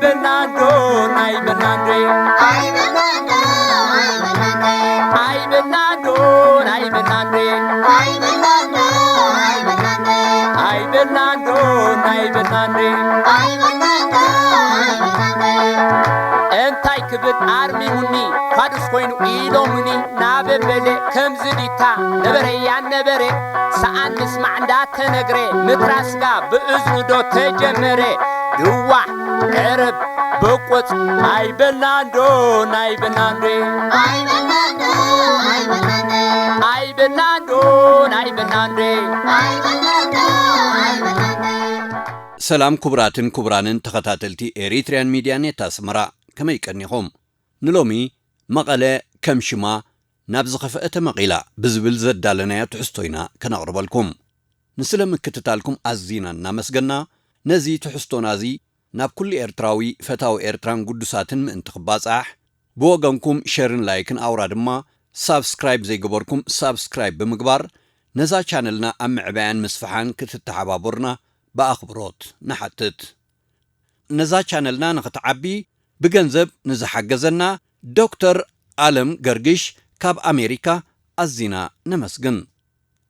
በናንዶ ናይ በናንዶ። ኣይ በናንዶ፣ ኣይ በናንዶ። ኣይ በናንዶ ናይ በናንዶ። ኣይ በናንዶ፣ ኣይ በናንዶ። ኣይ በናንዶ ናይ በናንዶ። ኣይ በናንዶ፣ ኣይ በናንዶ። እንታይ ክብል ኣርሚሙኒ ፋዱስ ኮይኑ ኢሎምኒ ናበበለ ከምዚ ዲታ ነበረ ያነበረ ሰኣን ምስማዕ እንዳተነግረ ምትራስጋ ብእዝኑ ዶ ተጀመረ ድዋሕ ዕርብ ብቁፅ ኣይበልናንዶ ናይበልናንዶ ኣይበልናንዶ ኣይበልናንዶ ኣይበልናንዶ ኣይበልናንዶ። ሰላም ክቡራትን ክቡራንን ተኸታተልቲ ኤሪትሪያን ሚድያ ኔት ኣስመራ፣ ከመይ ቀኒኹም? ንሎሚ መቐለ ከም ሽማ ናብ ዝኸፍአ ተመቒላ ብዝብል ዘዳለናዮ ትሕዝቶ ኢና ከነቕርበልኩም። ንስለ ምክትታልኩም ኣዚና እናመስገና፣ ነዚ ትሕዝቶና እዚ ናብ ኩሉ ኤርትራዊ ፈታዊ ኤርትራን ግዱሳትን ምእንቲ ክባጻሕ፣ ብወገንኩም ሸርን ላይክን ኣውራ ድማ ሳብስክራይብ ዘይገበርኩም ሳብስክራይብ ብምግባር ነዛ ቻነልና ኣብ ምዕባያን ምስፍሓን ክትተሓባበሩና ብኣኽብሮት ንሓትት። ነዛ ቻነልና ንኽትዓቢ ብገንዘብ ንዝሓገዘና ዶክተር ኣለም ገርግሽ ካብ ኣሜሪካ ኣዚና ነመስግን።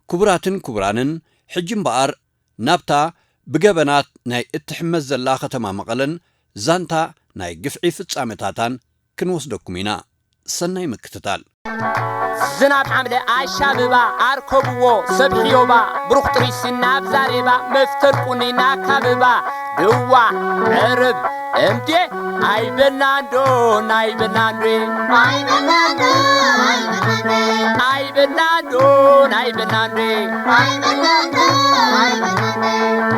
ክቡራትን ክቡራንን፣ ሕጂ እምበኣር ናብታ ብገበናት ናይ እትሕመስ ዘላ ከተማ መቐለን ዛንታ ናይ ግፍዒ ፍጻመታታን ክንወስደኩም ኢና። ሰናይ ምክትታል። ዝናብ ሓምለ ኣሻብባ ኣርከብዎ ሰብ ሕዮባ ብሩኽ ጥሪሲ ናብ ዛሬባ መፍተል ቁኒ ናካብባ ድዋ ዕርብ እምዴ ኣይበልናንዶ ናይበልናንዶ ኣይበልናንዶ ኣይበልናንዶ ኣይበልናንዶ ናይበልናንዶ ኣይበልናንዶ ኣይበልናንዶ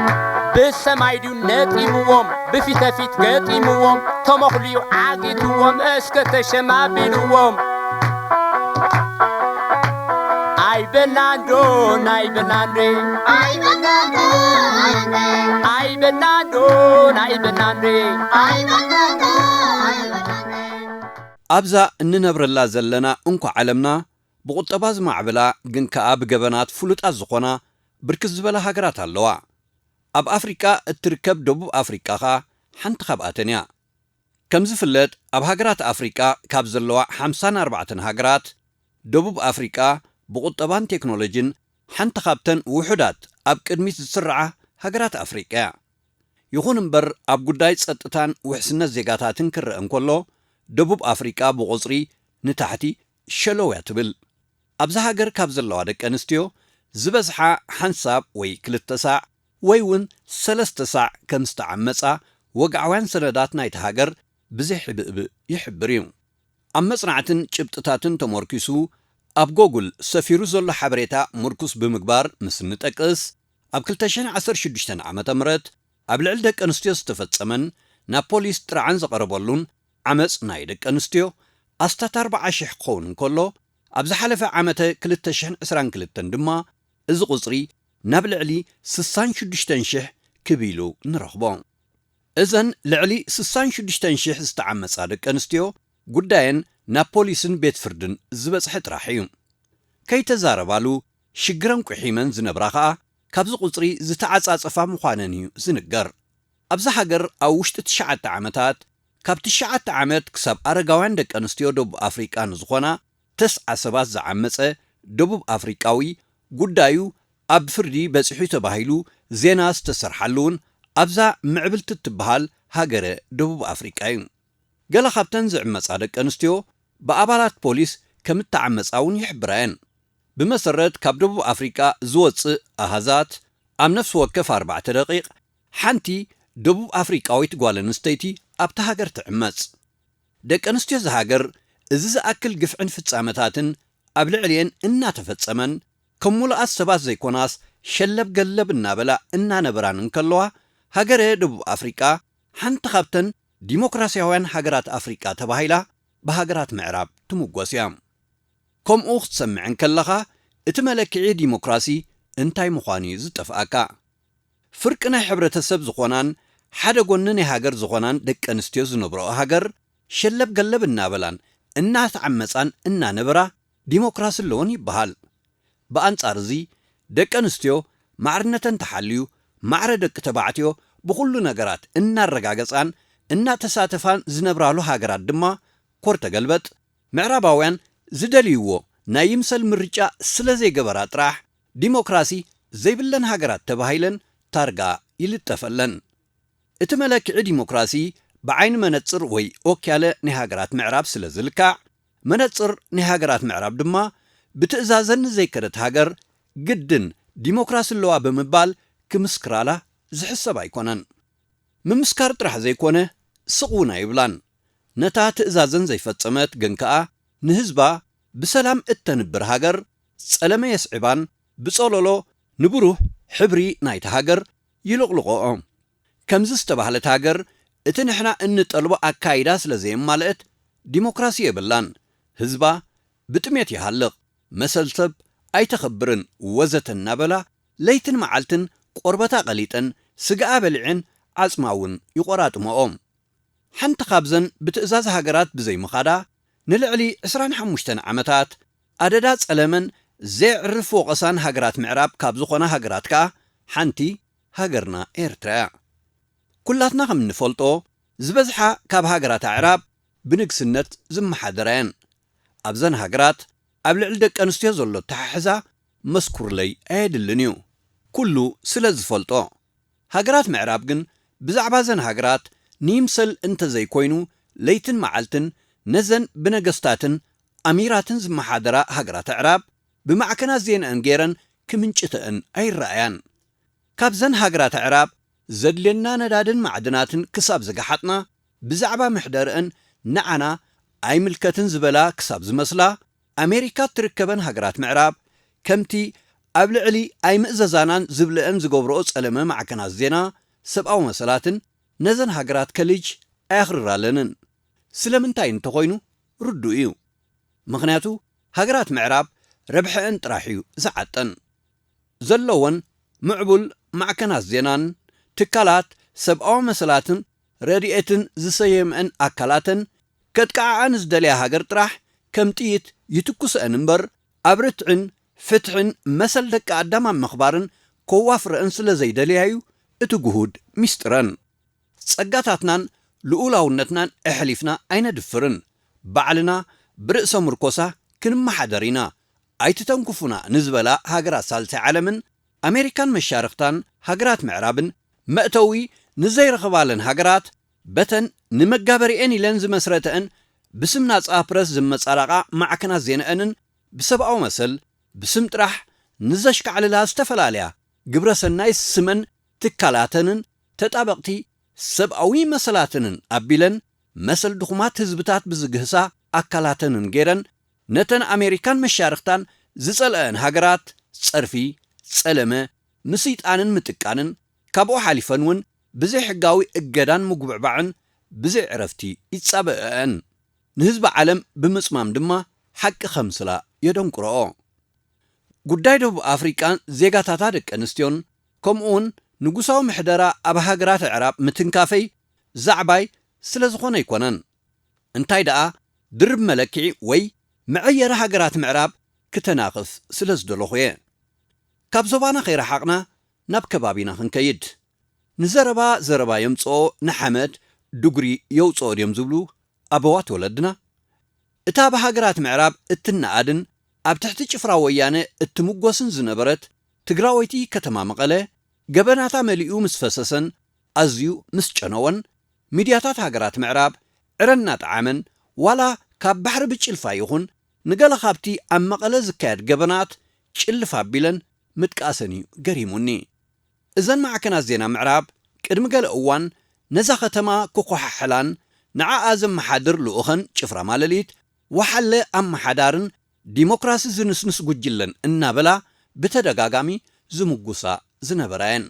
ብሰማይ ድዩ ነጢምዎም ብፊተፊት ገጢምዎም ተመኹልዩ ዓጊትዎም እስከ ተሸማቢልዎም ኣይበልናንዶ ናይበልናንዶ ኣይበልናንዶ ናይበልናንዶ ኣይበልናንዶ ኣይበልናንዶ ኣይበልናንዶ ኣብዛ እንነብረላ ዘለና እንኳ ዓለምና ብቑጠባ ዝማዕበላ ግን ከኣ ብገበናት ፍሉጣት ዝኾና ብርክት ዝበላ ሃገራት ኣለዋ። ኣብ ኣፍሪቃ እትርከብ ደቡብ ኣፍሪቃ ኸኣ ሓንቲ ካብኣተን እያ። ከም ዝፍለጥ ኣብ ሃገራት ኣፍሪቃ ካብ ዘለዋ ሓምሳን ኣርባዕተን ሃገራት ደቡብ ኣፍሪቃ ብቑጠባን ቴክኖሎጂን ሓንቲ ካብተን ውሑዳት ኣብ ቅድሚት ዝስርዓ ሃገራት ኣፍሪቃ እያ። ይኹን እምበር ኣብ ጉዳይ ጸጥታን ውሕስነት ዜጋታትን ክረአ እንከሎ ደቡብ ኣፍሪቃ ብቑጽሪ ንታሕቲ ሸለው እያ ትብል። ኣብዛ ሃገር ካብ ዘለዋ ደቂ ኣንስትዮ ዝበዝሓ ሓንሳብ ወይ ክልተ ሳዕ ወይ እውን ሰለስተ ሳዕ ከም ዝተዓመጻ ወግዓውያን ሰነዳት ናይታ ሃገር ብዘይሕብእብእ ይሕብር እዩ። ኣብ መጽናዕትን ጭብጥታትን ተመርኪሱ ኣብ ጎጉል ሰፊሩ ዘሎ ሓበሬታ ምርኩስ ብምግባር ምስ እንጠቅስ ኣብ ክልተ ሽሕን ዓሰርተ ሽዱሽተን ዓመተ ምህረት ኣብ ልዕሊ ደቂ ኣንስትዮ ዝተፈጸመን ናብ ፖሊስ ጥርዓን ዝቐረበሉን ዓመጽ ናይ ደቂ ኣንስትዮ ኣስታት ኣርባዓ ሽሕ ክኸውን እንከሎ ኣብ ዝሓለፈ ዓመተ ክልተ ሽሕን ዕስራን ክልተን ድማ እዚ ቁጽሪ ናብ ልዕሊ ስሳን ሽዱሽተን ሽሕ ክብ ኢሉ ንረኽቦ። እዘን ልዕሊ ስሳን ሽዱሽተን ሽሕ ዝተዓመጻ ደቂ ኣንስትዮ ጉዳየን ናብ ፖሊስን ቤት ፍርድን ዝበጽሐ ጥራሕ እዩ። ከይተዛረባሉ ሽግረን ቁሒመን ዝነብራ ኸኣ ካብዚ ቁጽሪ ዝተዓጻጸፋ ምዃነን እዩ ዝንገር። ኣብዛ ሃገር ኣብ ውሽጢ ትሽዓተ ዓመታት ካብ ትሽዓተ ዓመት ክሳብ ኣረጋውያን ደቂ ኣንስትዮ ደቡብ ኣፍሪቃ ንዝኾና ተስዓ ሰባት ዝዓመጸ ደቡብ ኣፍሪቃዊ ጉዳዩ ኣብ ፍርዲ በጺሑ ተባሂሉ ዜና ዝተሰርሓሉ እውን ኣብዛ ምዕብልቲ እትበሃል ሃገረ ደቡብ ኣፍሪቃ እዩ። ገለ ካብተን ዝዕመጻ ደቂ ኣንስትዮ ብኣባላት ፖሊስ ከም እተዓመጻ እውን ይሕብራ እየን። ብመሰረት ካብ ደቡብ ኣፍሪቃ ዝወጽእ ኣሃዛት ኣብ ነፍሲ ወከፍ ኣርባዕተ ደቂቕ ሓንቲ ደቡብ ኣፍሪቃዊት ጓል ኣንስተይቲ ኣብታ ሃገር ትዕመጽ። ደቂ ኣንስትዮ እዛ ሃገር እዚ ዝኣክል ግፍዕን ፍጻመታትን ኣብ ልዕሊኤን እናተፈጸመን ከም ምሉኣት ሰባት ዘይኮናስ ሸለብ ገለብ እናበላ እናነበራን እንከለዋ ሃገረ ደቡብ ኣፍሪቃ ሓንቲ ካብተን ዲሞክራሲያውያን ሃገራት ኣፍሪቃ ተባሂላ ብሃገራት ምዕራብ ትምጎስ እያ። ከምኡ ክትሰምዕ እንከለኻ እቲ መለክዒ ዲሞክራሲ እንታይ ምዃኑ እዩ ዝጠፍኣካ። ፍርቂ ናይ ሕብረተሰብ ዝኾናን ሓደ ጎኒ ናይ ሃገር ዝኾናን ደቂ ኣንስትዮ ዝነብረኦ ሃገር ሸለብ ገለብ እናበላን እናተዓመጻን እናነበራ ዲሞክራሲ ኣለወን ይበሃል። ብኣንጻር እዚ ደቂ ኣንስትዮ ማዕርነተን ተሓልዩ ማዕረ ደቂ ተባዕትዮ ብኹሉ ነገራት እናረጋገጻን እናተሳተፋን ዝነብራሉ ሃገራት ድማ ኮር ተገልበጥ፣ ምዕራባውያን ዝደልይዎ ናይ ይምሰል ምርጫ ስለ ዘይገበራ ጥራሕ ዲሞክራሲ ዘይብለን ሃገራት ተባሂለን ታርጋ ይልጠፈለን። እቲ መለክዒ ዲሞክራሲ ብዓይኒ መነጽር ወይ ኦክያለ ናይ ሃገራት ምዕራብ ስለ ዝልካዕ፣ መነጽር ናይ ሃገራት ምዕራብ ድማ ብትእዛዘን ዘይከደት ሃገር ግድን ዲሞክራሲ ኣለዋ ብምባል ክምስክራላ ዝሕሰብ ኣይኮነን። ምምስካር ጥራሕ ዘይኮነ ስቕ እውን ኣይብላን። ነታ ትእዛዘን ዘይፈጸመት ግን ከኣ ንህዝባ ብሰላም እተንብር ሃገር ጸለመ የስዕባን ብጸለሎ ንብሩህ ሕብሪ ናይታ ሃገር ይልቕልቕኦ። ከምዚ ዝተባህለት ሃገር እቲ ንሕና እንጠልቦ ኣካይዳ ስለ ዘየማልአት ዲሞክራሲ የብላን። ህዝባ ብጥሜት ይሃልቕ፣ መሰል ሰብ ኣይተኸብርን ወዘተ እናበላ ለይትን መዓልትን ቆርበታ ቀሊጠን ስጋኣ በሊዐን ዓጽማ እውን ይቆራጥመኦም። ሓንቲ ካብዘን ብትእዛዝ ሃገራት ብዘይምኻዳ ንልዕሊ ዕስራን ሓሙሽተን ዓመታት ኣደዳ ጸለመን ዘየዕርፍ ወቐሳን ሃገራት ምዕራብ ካብ ዝኾና ሃገራት ከኣ ሓንቲ ሃገርና ኤርትራ እያ። ኩላትና ከም እንፈልጦ ዝበዝሓ ካብ ሃገራት ኣዕራብ ብንግስነት ዝመሓደራ እየን። ኣብዘን ሃገራት ኣብ ልዕሊ ደቂ ኣንስትዮ ዘሎ ኣተሓሕዛ መስኩርለይ ኣየድልን እዩ፣ ኩሉ ስለ ዝፈልጦ። ሃገራት ምዕራብ ግን ብዛዕባ እዘን ሃገራት ንይምሰል እንተዘይኮይኑ ለይትን መዓልትን ነዘን ብነገስታትን ኣሚራትን ዝመሓደራ ሃገራት ኣዕራብ ብማዕከናት ዜንአን ገይረን ክምንጭተአን ኣይረኣያን። ካብዘን ሃገራት ኣዕራብ ዘድልየና ነዳድን ማዕድናትን ክሳብ ዝገሓጥና ብዛዕባ ምሕደርአን ንዓና ኣይምልከትን ዝበላ ክሳብ ዝመስላ ኣሜሪካ እትርከበን ሃገራት ምዕራብ ከምቲ ኣብ ልዕሊ ኣይምእዘዛናን ዝብልአን ዝገብርኦ ጸለመ ማዕከናት ዜና ሰብኣዊ መሰላትን ነዘን ሃገራት ከልጅ ኣየኽርራለንን። ስለምንታይ እንተኾይኑ ርዱእ እዩ። ምኽንያቱ ሃገራት ምዕራብ ረብሐአን ጥራሕ እዩ ዝዓጠን። ዘለወን ምዕቡል ማዕከናት ዜናን ትካላት ሰብኣዊ መሰላትን ረድኤትን ዝሰየምአን ኣካላተን ከጥቅዓኣ ንዝደልያ ሃገር ጥራሕ ከም ጥይት ይትኩሰአን እምበር ኣብ ርትዕን ፍትሕን መሰል ደቂ ኣዳም ኣብ ምኽባርን ከዋፍረአን ስለ ዘይደልያ እዩ እቲ ግሁድ ሚስጥረን። ጸጋታትናን ልኡላውነትናን ኣሕሊፍና ኣይነድፍርን። ባዕልና ብርእሰ ምርኮሳ ክንመሓደር ኢና። ኣይትተንክፉና ንዝበላ ሃገራት ሳልሳይ ዓለምን ኣሜሪካን መሻርኽታን ሃገራት ምዕራብን መእተዊ ንዘይረኽባለን ሃገራት በተን ንመጋበሪኤን ኢለን ዝመስረተአን ብስም ናጻ ፕረስ ዝመጻዳቓ ማዕከናት ዜንአንን ብሰብኣዊ መሰል ብስም ጥራሕ ንዘሽካዕልላ ዝተፈላለያ ግብረ ሰናይ ስመን ትካላተንን ተጣበቕቲ ሰብኣዊ መሰላተንን ኣቢለን መሰል ድኹማት ህዝብታት ብዝግህሳ ኣካላተንን ገይረን ነተን ኣሜሪካን መሻርኽታን ዝጸልአን ሃገራት ጸርፊ፣ ጸለመ፣ ምስይጣንን ምጥቃንን ካብኡ ሓሊፈን እውን ብዘይ ሕጋዊ እገዳን ምጉብዕባዕን ብዘይ ዕረፍቲ ይጻበኣኣን። ንህዝቢ ዓለም ብምጽማም ድማ ሓቂ ከምስላ የደንቁረኦ። ጉዳይ ደቡብ ኣፍሪቃን ዜጋታታ ደቂ ኣንስትዮን ከምኡውን ንጉሳዊ ምሕደራ ኣብ ሃገራት ኣዕራብ ምትንካፈይ ዛዕባይ ስለ ዝኾነ ኣይኮነን። እንታይ ደኣ ድርብ መለክዒ ወይ መዐየሪ ሃገራት ምዕራብ ክተናኽፍ ስለ ዝደለኹ እየ። ካብ ዞባና ከይረሓቕና ናብ ከባቢና ክንከይድ። ንዘረባ ዘረባ የምጽኦ ንሓመድ ድጉሪ የውጽኦ ድዮም ዝብሉ ኣበዋት ወለድና። እታ ብሃገራት ምዕራብ እትነኣድን ኣብ ትሕቲ ጭፍራ ወያነ እትምጎስን ዝነበረት ትግራወይቲ ከተማ መቐለ ገበናታ መሊኡ ምስ ፈሰሰን ኣዝዩ ምስ ጨነወን ሚድያታት ሃገራት ምዕራብ ዕረ እናጠዓመን ዋላ ካብ ባሕሪ ብጭልፋ ይኹን ንገለ ካብቲ ኣብ መቐለ ዝካየድ ገበናት ጭልፍ ኣቢለን ምጥቃሰን እዩ ገሪሙኒ። እዘን ማዕከናት ዜና ምዕራብ ቅድሚ ገለ እዋን ነዛ ከተማ ክኮሓሕላን ንዓኣ ዘመሓድር ልኡኸን ጭፍራ ማለሊት ወሓለ ኣመሓዳርን ዲሞክራሲ ዝንስንስ ጉጅለን እናበላ ብተደጋጋሚ ዝምጉሳ ዝነበራ እየን።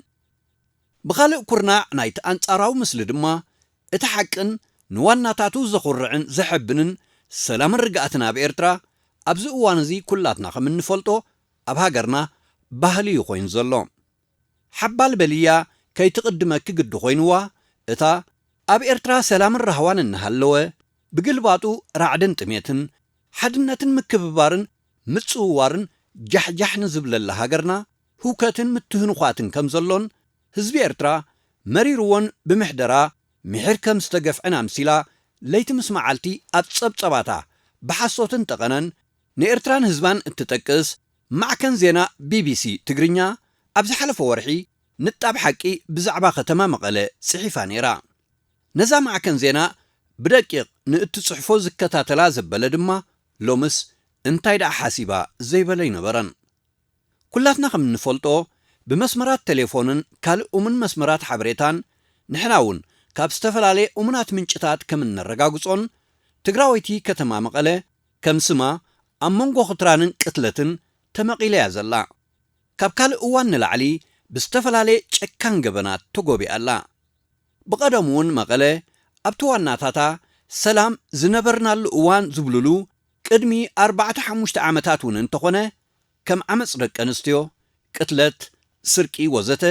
ብኻልእ ኩርናዕ ናይቲ ኣንጻራዊ ምስሊ ድማ እቲ ሓቅን ንዋናታቱ ዘኹርዕን ዘሐብንን ሰላምን ርግኣትን ኣብ ኤርትራ ኣብዚ እዋን እዚ ኩላትና ከም እንፈልጦ ኣብ ሃገርና ባህሊ እዩ ኮይኑ ዘሎ። ሓባል በልያ ከይትቕድመኪ ግዲ ኮይንዋ እታ ኣብ ኤርትራ ሰላምን ራህዋን እናሃለወ ብግልባጡ ራዕድን ጥሜትን ሓድነትን ምክብባርን ምጽውዋርን ጃሕጃሕ ንዝብለላ ሃገርና ህውከትን ምትህንዃትን ከም ዘሎን ህዝቢ ኤርትራ መሪርዎን ብምሕደራ ምሒር ከም ዝተገፍዐን ኣምሲላ፣ ለይቲ ምስ መዓልቲ ኣብ ጸብጸባታ ብሓሶትን ጠቐነን ንኤርትራን ህዝባን እትጠቅስ ማዕከን ዜና ቢቢሲ ትግርኛ፣ ኣብ ዝሓለፈ ወርሒ ንጣብ ሓቂ ብዛዕባ ከተማ መቐለ ጽሒፋ ነይራ። ነዛ ማዕከን ዜና ብደቂቕ ንእትጽሕፎ ዝከታተላ ዘበለ ድማ፣ ሎምስ እንታይ ደኣ ሓሲባ ዘይበለ ኣይነበረን። ኩላትና ከም እንፈልጦ፣ ብመስመራት ቴሌፎንን ካልእ እሙን መስመራት ሓበሬታን፣ ንሕና እውን ካብ ዝተፈላለየ እሙናት ምንጭታት ከም እነረጋግጾን፣ ትግራወይቲ ከተማ መቐለ፣ ከም ስማ፣ ኣብ መንጎ ክትራንን ቅትለትን ተመቒላ እያ ዘላ። ካብ ካልእ እዋን ንላዕሊ ብዝተፈላለየ ጨካን ገበናት ተጎቢኣ ኣላ። ብቐደሙ እውን መቐለ ኣብቲ ዋናታታ ሰላም ዝነበርናሉ እዋን ዝብሉሉ ቅድሚ ኣርባዕተ ሓሙሽተ ዓመታት እውን እንተኾነ፣ ከም ዓመጽ ደቂ ኣንስትዮ፣ ቅትለት፣ ስርቂ ወዘተ፣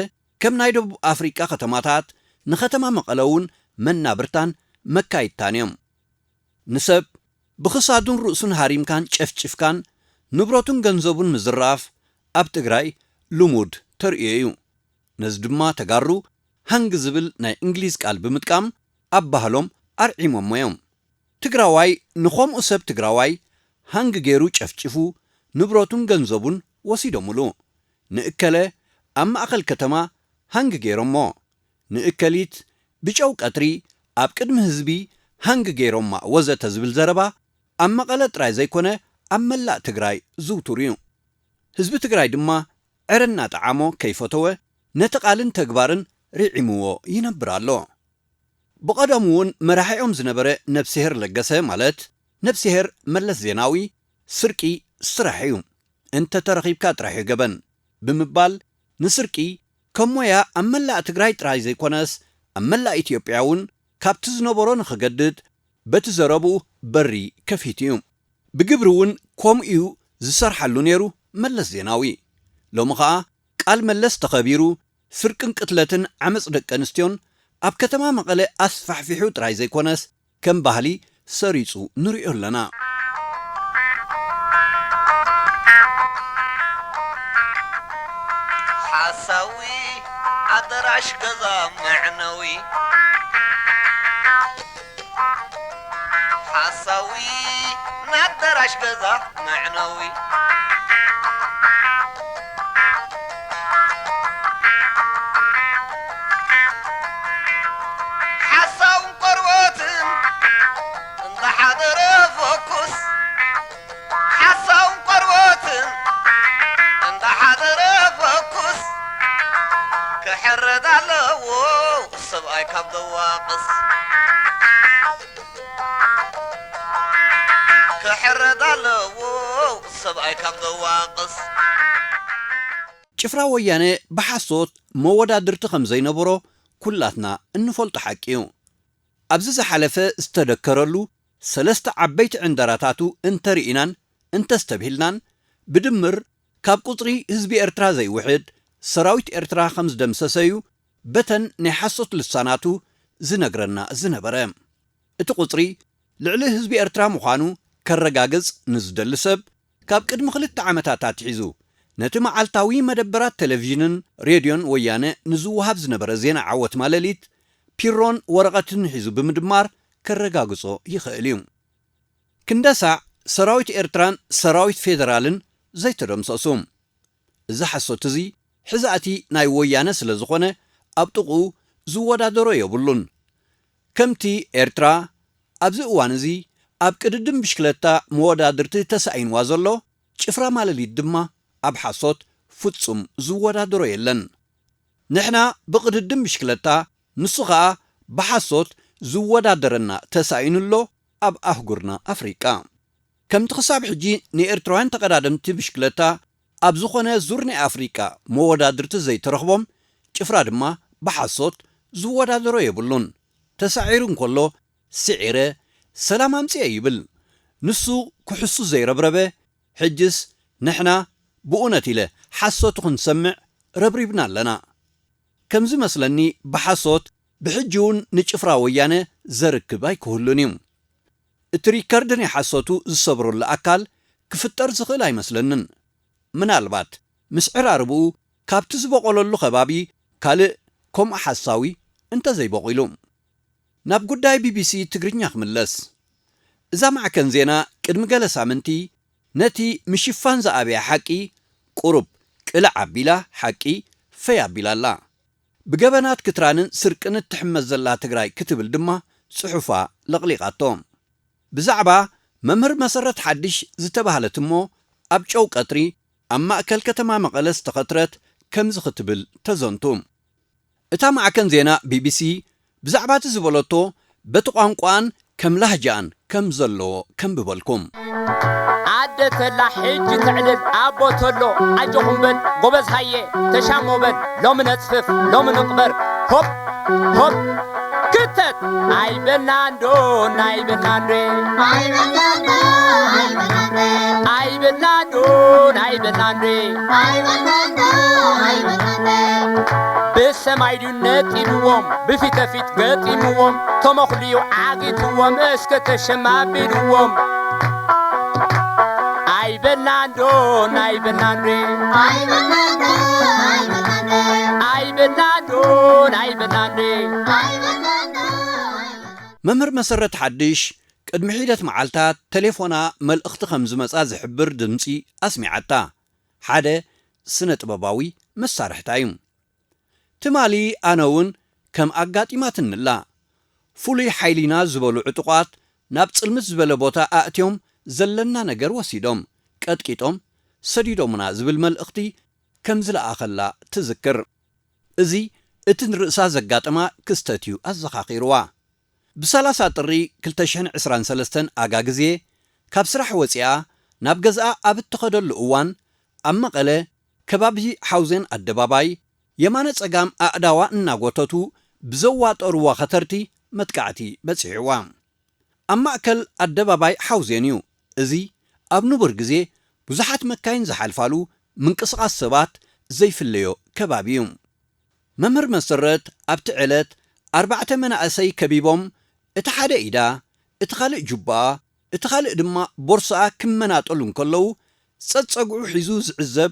ከም ናይ ደቡብ ኣፍሪቃ ከተማታት፣ ንከተማ መቐለ እውን መናብርታን መካይድታን እዮም። ንሰብ ብኽሳዱን ርእሱን ሃሪምካን ጨፍጭፍካን ንብረቱን ገንዘቡን ምዝራፍ ኣብ ትግራይ ልሙድ ተርእዮ እዩ። ነዚ ድማ ተጋሩ ሃንግ ዝብል ናይ እንግሊዝ ቃል ብምጥቃም ኣብ ባህሎም ኣርዒሞሞ እዮም። ትግራዋይ ንኸምኡ ሰብ ትግራዋይ ሃንግ ገይሩ ጨፍጭፉ፣ ንብረቱን ገንዘቡን ወሲዶምሉ። ንእከለ ኣብ ማእከል ከተማ ሃንግ ገይሮሞ፣ ንእከሊት ብጨው ቀትሪ ኣብ ቅድሚ ህዝቢ ሃንግ ገይሮማ ወዘተ ዝብል ዘረባ ኣብ መቐለ ጥራይ ዘይኮነ ኣብ መላእ ትግራይ ዝውቱር እዩ። ህዝቢ ትግራይ ድማ ዕረ እናጠዓሞ ከይፈተወ ነቲ ቃልን ተግባርን ርዒምዎ ይነብር ኣሎ። ብቐደሙ እውን መራሒኦም ዝነበረ ነብስሄር ለገሰ ማለት ነብስሄር መለስ ዜናዊ ስርቂ ስራሕ እዩ፣ እንተተረኺብካ ጥራሕ እዩ ገበን ብምባል ንስርቂ ከም ሞያ ኣብ መላእ ትግራይ ጥራይ ዘይኮነስ ኣብ መላእ ኢትዮጵያ እውን ካብቲ ዝነበሮ ንኽገድድ በቲ ዘረብኡ በሪ ከፊቱ እዩ። ብግብሪ እውን ከምኡ እዩ ዝሰርሓሉ ነይሩ መለስ ዜናዊ። ሎሚ ኸኣ ቃል መለስ ተኸቢሩ ስርቅን ቅትለትን ዓመጽ ደቂ ኣንስትዮን ኣብ ከተማ መቐለ ኣስፋሕፊሑ ጥራይ ዘይኮነስ ከም ባህሊ ሰሪጹ ንሪኦ ኣለና። ሓሳዊ ኣደራሽ ገዛ መዕነዊ ሓሳዊ ናደራሽ ገዛ መዕነዊ ሓሳውን ቆርበትን እንዳሓደረ ፈኩስ ሓሳውን ቆርበትን እንዳሓደረ ፈኩስ ክሕረድ ኣለዎ ሰብኣይ ካብ ዘዋቅስ ክሕረድ ኣለዎ ሰብኣይ ካብ ዘዋቅስ። ጭፍራ ወያነ ብሓሶት መወዳድርቲ ከም ዘይነበሮ ኩላትና እንፈልጦ ሓቂ እዩ። ኣብዚ ዝሓለፈ ዝተደከረሉ ሰለስተ ዓበይቲ ዕንደራታቱ እንተርኢናን እንተስተብሂልናን፣ ብድምር ካብ ቁጽሪ ህዝቢ ኤርትራ ዘይውሕድ ሰራዊት ኤርትራ ከም ዝደምሰሰ እዩ በተን ናይ ሓሶት ልሳናቱ ዝነግረና ዝነበረ። እቲ ቁጽሪ ልዕሊ ህዝቢ ኤርትራ ምዃኑ ከረጋግጽ ንዝደሊ ሰብ፣ ካብ ቅድሚ ክልተ ዓመታት ኣትሒዙ ነቲ መዓልታዊ መደበራት ቴሌቪዥንን ሬድዮን ወያነ ንዝወሃብ ዝነበረ ዜና ዓወት ማለሊት ፒሮን ወረቐትን ሒዙ ብምድማር ከረጋግጾ ይኽእል እዩ። ክንደሳዕ ሰራዊት ኤርትራን ሰራዊት ፌደራልን ዘይተደምሰሱ። እዚ ሓሶት እዚ ሕዛእቲ ናይ ወያነ ስለ ዝኾነ፣ ኣብ ጥቕኡ ዝወዳደሮ የብሉን። ከምቲ ኤርትራ ኣብዚ እዋን እዚ ኣብ ቅድድም ብሽክለታ መወዳድርቲ ተሳኢንዋ ዘሎ፣ ጭፍራ ማለሊት ድማ ኣብ ሓሶት ፍጹም ዝወዳደሮ የለን። ንሕና ብቕድድም ብሽክለታ፣ ንሱ ኸኣ ብሓሶት ዝወዳደረና ተሳኢኑ ኣሎ ኣብ ኣህጉርና ኣፍሪቃ። ከምቲ ክሳብ ሕጂ ንኤርትራውያን ተቐዳደምቲ ብሽክለታ ኣብ ዝኾነ ዙር ናይ ኣፍሪቃ መወዳድርቲ ዘይተረኽቦም፣ ጭፍራ ድማ ብሓሶት ዝወዳደሮ የብሉን። ተሳዒሩ እንከሎ፣ ስዒረ፣ ሰላም ኣምጽኤ ይብል። ንሱ ክሕሱ ዘይረብረበ፣ ሕጅስ ንሕና ብእውነት ኢለ ሓሶቱ ክንሰምዕ ረብሪብና ኣለና። ከም ዝመስለኒ ብሓሶት ብሕጂ እውን ንጭፍራ ወያነ ዘርክብ ኣይክህሉን እዩ። እቲ ሪከርድ ናይ ሓሶቱ ዝሰብረሉ ኣካል ክፍጠር ዝኽእል ኣይመስለንን። ምናልባት ምስ ዕራርብኡ ካብቲ ዝበቖለሉ ከባቢ ካልእ ከምኡ ሓሳዊ እንተዘይበቑሉ። ናብ ጉዳይ ቢቢሲ ትግርኛ ክምለስ። እዛ ማዕከን ዜና ቅድሚ ገለ ሳምንቲ ነቲ ምሽፋን ዝኣበያ ሓቂ ቁሩብ ቅልዕ ኣቢላ ሓቂ ፈይ ኣቢላ ኣላ። ብገበናት ክትራንን ስርቅን እትሕመስ ዘላ ትግራይ ክትብል ድማ ጽሑፋ ለቕሊቓቶ። ብዛዕባ መምህር መሰረት ሓድሽ ዝተባህለት እሞ ኣብ ጨው ቀትሪ ኣብ ማእከል ከተማ መቐለ ዝተኸትረት ከምዚ ክትብል ተዘንቱ። እታ ማዕከን ዜና ቢቢሲ ብዛዕባ እቲ ዝበለቶ በቲ ቋንቋን ከም ላህጃን ከም ዘለዎ ከንብበልኩም። ኣደ ተላ ሕጂ ተዕልል፣ ኣቦ ተሎ ኣጆኹም በል፣ ጎበዝ ሃየ ተሻሞ በል፣ ሎሚ ነጽፍፍ ሎሚ ንቕበር፣ ሆፕ ሆፕ ክተት። ኣይበልናን ዶ ኣይበልናን ዶ ኣይበልናን ዶ ኣይበልናን ዶ ብሰማይ ድዩ ነጢልዎም፣ ብፊት ለፊት ገጢምዎም፣ ተመኹልዩ ዓጊትዎም፣ እስከ ተሸማቢልዎም። ኣይበልናን ዶ ኣይበልናን ዶ ኣይበልናን ዶ ኣይበልናን ዶ መምህር መሰረት ሓድሽ ቅድሚ ሒደት መዓልታት ተሌፎና መልእኽቲ ከም ዝመጻ ዝሕብር ድምጺ ኣስሚዓታ። ሓደ ስነ ጥበባዊ መሳርሕታ እዩ። ትማሊ ኣነ እውን ከም ኣጋጢማትንላ። ፍሉይ ሓይሊና ዝበሉ ዕጡቓት ናብ ጽልምት ዝበለ ቦታ ኣእትዮም ዘለና ነገር ወሲዶም፣ ቀጥቂጦም፣ ሰዲዶምና ዝብል መልእኽቲ ከም ዝለኣኸላ ትዝክር። እዚ እቲ ንርእሳ ዘጋጠማ ክስተት እዩ ኣዘኻኺርዋ። ብ30 ጥሪ ክልተ ሽሕን ዕስራን ሰለስተን ኣጋ ግዜ ካብ ስራሕ ወጺኣ ናብ ገዝኣ ኣብ እትኸደሉ እዋን ኣብ መቐለ ከባቢ ሓውዜን ኣደባባይ የማነ ጸጋም ኣእዳዋ እናጎተቱ ብዘዋጠርዋ ከተርቲ መጥቃዕቲ በጺሕዋ። ኣብ ማእከል ኣደባባይ ሓውዜን እዩ። እዚ ኣብ ንቡር ግዜ ብዙሓት መካይን ዝሓልፋሉ ምንቅስቓስ ሰባት ዘይፍለዮ ከባቢ እዩ። መምህር መሰረት ኣብቲ ዕለት ኣርባዕተ መናእሰይ ከቢቦም እቲ ሓደ ኢዳ፣ እቲ ካልእ ጁባኣ፣ እቲ ካልእ ድማ ቦርሳኣ ክመናጠሉ እንከለዉ ጸጸግዑ ሒዙ ዝዕዘብ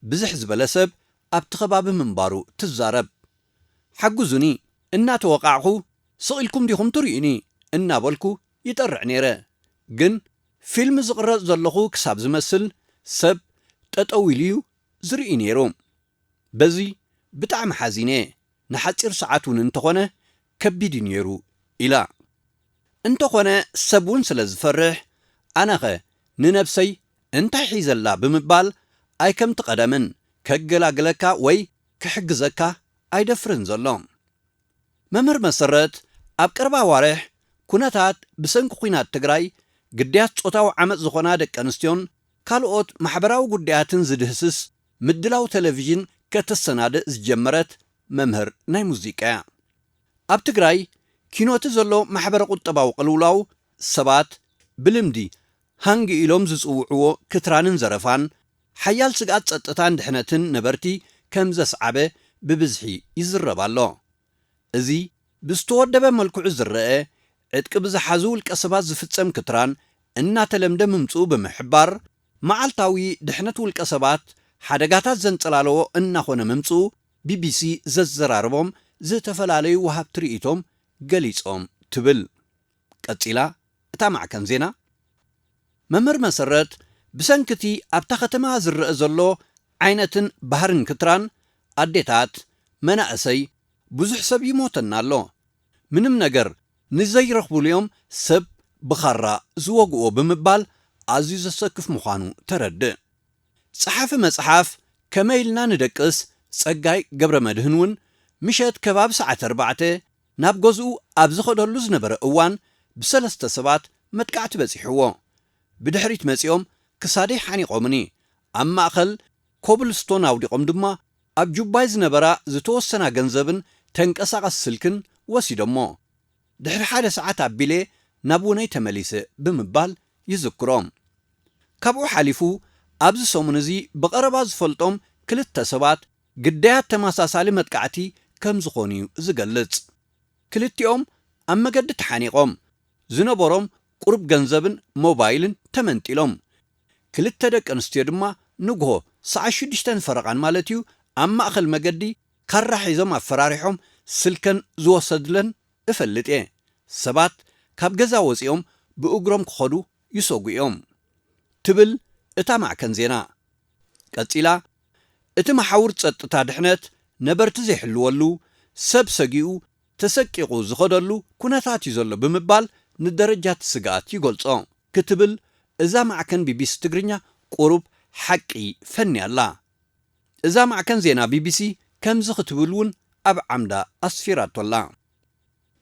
ብዝሕ ዝበለ ሰብ ኣብቲ ከባቢ ምንባሩ ትዛረብ። ሓግዙኒ እናተወቓዕኹ ስቕ ኢልኩም ዲኹም ትርእዩኒ እናበልኩ ይጠርዕ ነይረ። ግን ፊልም ዝቕረጽ ዘለኹ ክሳብ ዝመስል ሰብ ጠጠው ኢሉ እዩ ዝርኢ ነይሩ። በዚ ብጣዕሚ ሓዚነ፣ ንሓጺር ሰዓት እውን እንተኾነ ከቢድ እዩ ነይሩ ኢላ። እንተኾነ ሰብ እውን ስለ ዝፈርሕ ኣነኸ ንነብሰይ እንታይ ሒዘላ ብምባል ኣይከምቲ ቀደምን ከገላግለካ ወይ ክሕግዘካ ኣይደፍርን ዘሎ። መምህር መሰረት ኣብ ቀረባ ኣዋርሕ ኩነታት ብሰንኪ ኲናት ትግራይ ግዳያት ጾታዊ ዓመጽ ዝኾና ደቂ ኣንስትዮን ካልኦት ማሕበራዊ ጉዳያትን ዝድህስስ ምድላው ቴሌቪዥን ከተሰናድእ ዝጀመረት መምህር ናይ ሙዚቃ እያ። ኣብ ትግራይ ኪኖቲ ዘሎ ማሕበረ ቁጠባዊ ቅልውላው ሰባት ብልምዲ ሃንግ ኢሎም ዝጽውዕዎ ክትራንን ዘረፋን ሓያል ስግኣት ጸጥታን ድሕነትን ነበርቲ ከም ዘስዓበ ብብዝሒ ይዝረብ ኣሎ። እዚ ብዝተወደበ መልክዑ ዝረአ ዕጥቂ ብዝሓዙ ውልቀ ሰባት ዝፍጸም ክትራን እናተለምደ ምምጽኡ ብምሕባር፣ መዓልታዊ ድሕነት ውልቀ ሰባት ሓደጋታት ዘንጸላለዎ እናኾነ ምምጽኡ ቢቢሲ ዘዘራረቦም ዝተፈላለዩ ወሃብቲ ርእይቶም ገሊጾም ትብል። ቀጺላ እታ ማዕከን ዜና፣ መምህር መሰረት ብሰንኪ እቲ ኣብታ ከተማ ዝረአ ዘሎ ዓይነትን ባህርን ክትራን ኣዴታት፣ መናእሰይ፣ ብዙሕ ሰብ ይሞተና ኣሎ። ምንም ነገር ንዘይረኽቡሉ እዮም ሰብ ብኻራ ዝወግኦ ብምባል ኣዝዩ ዘሰክፍ ምዃኑ ተረድእ። ጸሓፊ መጽሓፍ ከመይ ኢልና ንደቅስ ጸጋይ ገብረ መድህን እውን ምሸት ከባቢ ሰዓት ኣርባዕተ ናብ ገዝኡ ኣብ ዝኸደሉ ዝነበረ እዋን ብሰለስተ ሰባት መጥቃዕቲ በጺሕዎ። ብድሕሪት መጺኦም ክሳደይ ሓኒቖምኒ። ኣብ ማእከል ኮብልስቶን ኣውዲቖም ድማ ኣብ ጁባይ ዝነበራ ዝተወሰና ገንዘብን ተንቀሳቐሲ ስልክን ወሲዶሞ። ድሕሪ ሓደ ሰዓት ኣቢለ ናብ ውነይ ተመሊሰ ብምባል ይዝክሮ። ካብኡ ሓሊፉ ኣብዚ ሰሙን እዚ ብቐረባ ዝፈልጦም ክልተ ሰባት ግዳያት ተመሳሳሊ መጥቃዕቲ ከም ዝኾኑ እዩ ዝገልጽ። ክልቲኦም ኣብ መገዲ ተሓኒቖም ዝነበሮም ቁሩብ ገንዘብን ሞባይልን ተመንጢሎም። ክልተ ደቂ ኣንስትዮ ድማ ንግሆ ሰዓት ሽዱሽተን ፈረቓን ማለት እዩ ኣብ ማእከል መገዲ ካራ ሒዞም ኣፈራሪሖም ስልከን ዝወሰድለን እፈልጥ እየ። ሰባት ካብ ገዛ ወጺኦም ብእግሮም ክኸዱ ይሰጉ እዮም ትብል እታ ማዕከን ዜና። ቀጺላ፣ እቲ መሓውር ጸጥታ ድሕነት ነበርቲ ዘይሕልወሉ፣ ሰብ ሰጊኡ ተሰቂቑ ዝኸደሉ ኩነታት እዩ ዘሎ ብምባል ንደረጃ እቲ ስግኣት ይገልጾ ክትብል እዛ ማዕከን ቢቢሲ ትግርኛ ቁሩብ ሓቂ ፈንያ ኣላ። እዛ ማዕከን ዜና ቢቢሲ ከምዚ ክትብል እውን ኣብ ዓምዳ ኣስፊራቶ ኣላ።